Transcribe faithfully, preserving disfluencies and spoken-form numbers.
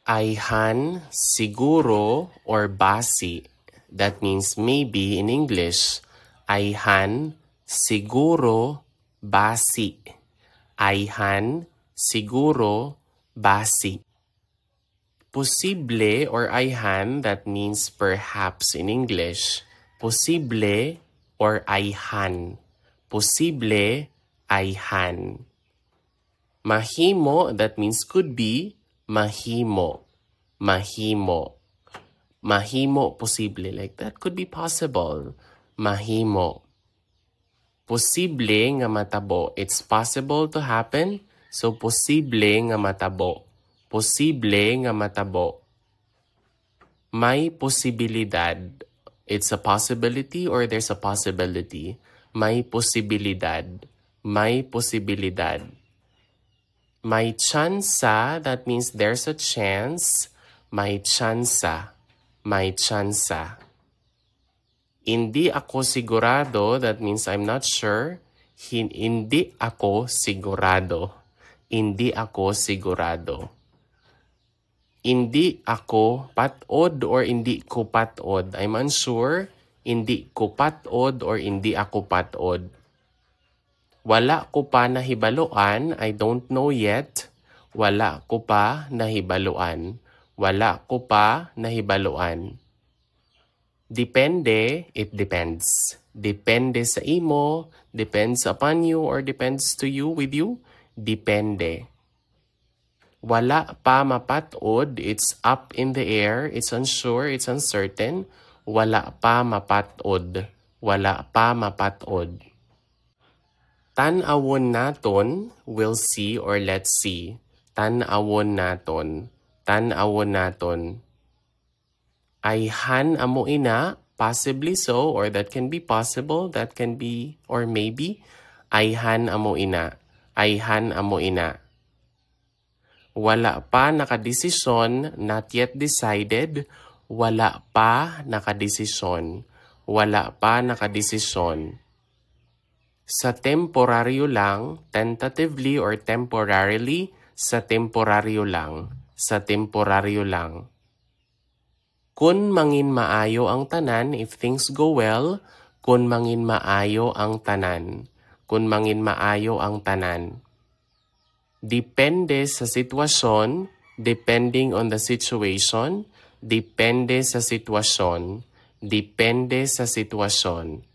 Ayhan, siguro, or basi. That means maybe in English. Ayhan, siguro, basi. Ayhan, siguro, basi. Posible or ayhan, that means perhaps in English. Posible or ayhan. Posible, ayhan. Mahimo, that means could be. Mahimo. Mahimo. Mahimo, posible. Like, that could be possible. Mahimo. Posible nga matabo. It's possible to happen. So, posible nga matabo. Posible nga matabo. May posibilidad. It's a possibility or there's a possibility. May posibilidad. May posibilidad. May tsansa, that means there's a chance. May tsansa. May tsansa. Indi ako sigurado, that means I'm not sure. Hin-, indi ako sigurado. Indi ako sigurado. Indi ako patod or indi ko patod. I'm unsure. Indi ko patod or indi ako patod. Wala ko pa nahibaluan. I don't know yet. Wala ko pa nahibaluan. Wala ko pa nahibaluan. Depende, it depends. Depende sa imo, depends upon you, or depends to you, with you. Depende. Wala pa mapatod, it's up in the air, it's unsure, it's uncertain. Wala pa mapatod. Wala pa mapatod. Tan-awon naton, we'll see or let's see. Tan-awon naton. Tan-awon naton. Ayhan amo ina, possibly so, or that can be possible, that can be, or maybe. Ayhan amo ina. Ayhan amo ina. Wala pa nakadesisyon, not yet decided. Wala pa nakadesisyon. Wala pa nakadesisyon. Sa temporaryo lang, tentatively or temporarily, sa temporaryo lang, sa temporaryo lang. Kun mangin maayo ang tanan, if things go well, kun mangin maayo ang tanan, kun mangin maayo ang tanan. Depende sa sitwasyon, depending on the situation, depende sa sitwasyon, depende sa sitwasyon.